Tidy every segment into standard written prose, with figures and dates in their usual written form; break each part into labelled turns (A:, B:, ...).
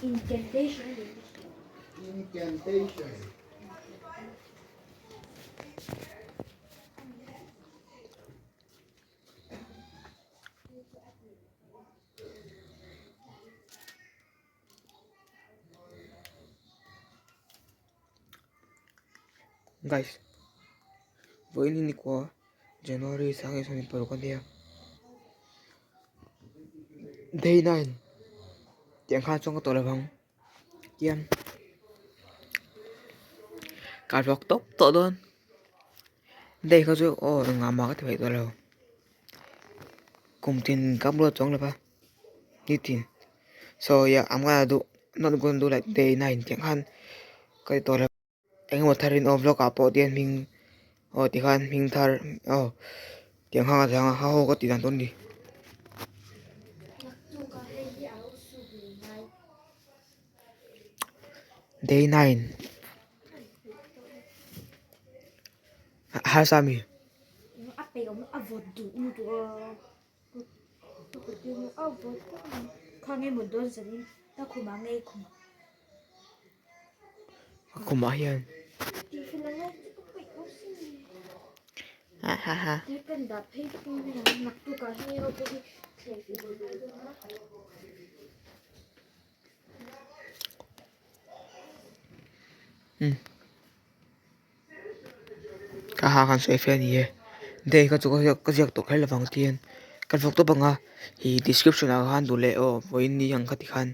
A: Incantation.
B: Incantation.
C: Guys vawiin hi nikua January sang leh sawmhnih paruk a nia day nine tiang khan chuan ka tawh lovang tiang ka vlog tawp tawh dawn day kha chu aw engah mah ka ti peih tawh lo kum tin ka upload chuang lo va nitin so yeah I'm gonna do not gonna do like day nine tiang khan ka ti tawh lo. Engemaw tharin aw vlog ah pawh tian hming aw tikhan hming thar aw tiang khan ka ti ang a ho ka tih dan tur a ni. Day 9 Harsa mi. A khumah hian ha ha ha umm ka ha khan sawi fel a ni e day kha chu ka ziak tawh kher lovang tihian ka vlog tawp ang a ih description ah khan duh leh aw vawiin ni ang kha tikhan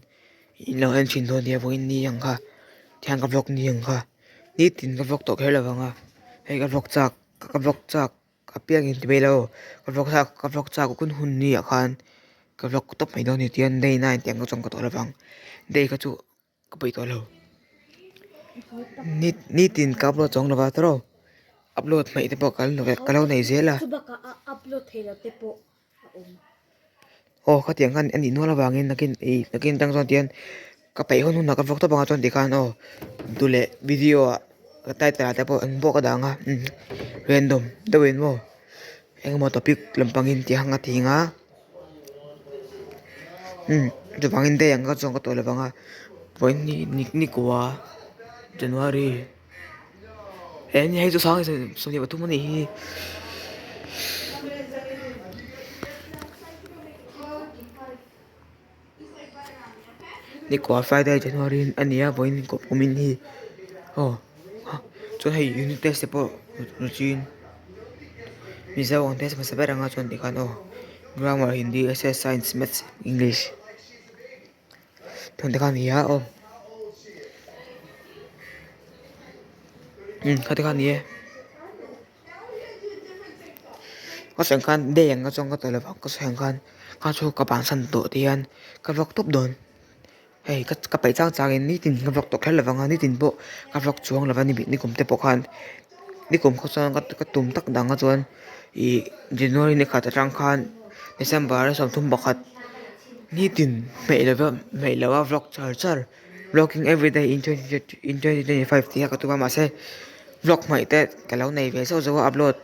C: in lo en thin dawn nia vawiin ni ang kha tihian ka vlog ni ang kha nitin ka vlog tawh kher lovang a hei ka vlog chak ka vlog chak apiangin ti mai lo ka vlog chak ka vlog chak hun hun ni ah khan ka vlog tawp mai dawn a ni tihian day nine tih ang kha chuan ka tawh lovang day kha chu. Ka peih tawh lo ni nitin ka upload chuang lova tawrh aw upload hmaih te pawh ka lo nei zel a aw khatiang khan a nih nual avangin nakin ih nakin atang chuan tihian ka peih hun hunah ka vlog tawp ang a chuan tikhan aw duh leh video ah ka title ah te pawh eng pawh ka dah ang a random deuhin maw engemaw topic lampangin tih ang a ti ang a. Umm chuvangin day ang kha chuan ka tawh lo vang a vawiin ni ni nikua January he ni hei chu sang 23 a nih hi. Nikua Friday January a ni a vawiin kumin hi aw chuan hei unit test te pawh routine Mizo ang test hmasa ber anga chuan tikhan aw grammar Hindi S_S science maths English chuan tikhan a ni a aw umm khati kha a ni e. Ka sawi ang khan day ang ka chuan ka tawh lovang ka sawi ang khan kha chu ka bansan tawh ti hian ka vlog tawp dawn hei ka ka peih chang chang in nitin ka vlog tawh kher lovang a nitin pawh ka vlog chuang lova ni nikum te pawh khan nikum khaw chuan ka tum tak dang a chuan ih January ni khat atang khan December a 31 nitin hmeih lova hmeih lova vlog char char. Vlogging everyday in 2025 tih kha ka tum a mahse vlog hmaih te ka lo nei ve zauh zauh a upload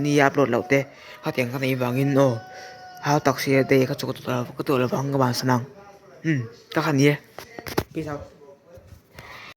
C: ni a upload loh te khatiang ka neih vangin aw hau tak sia day kha chu ka tuah lovang ka bansan ang umm ka kha ni e peace out.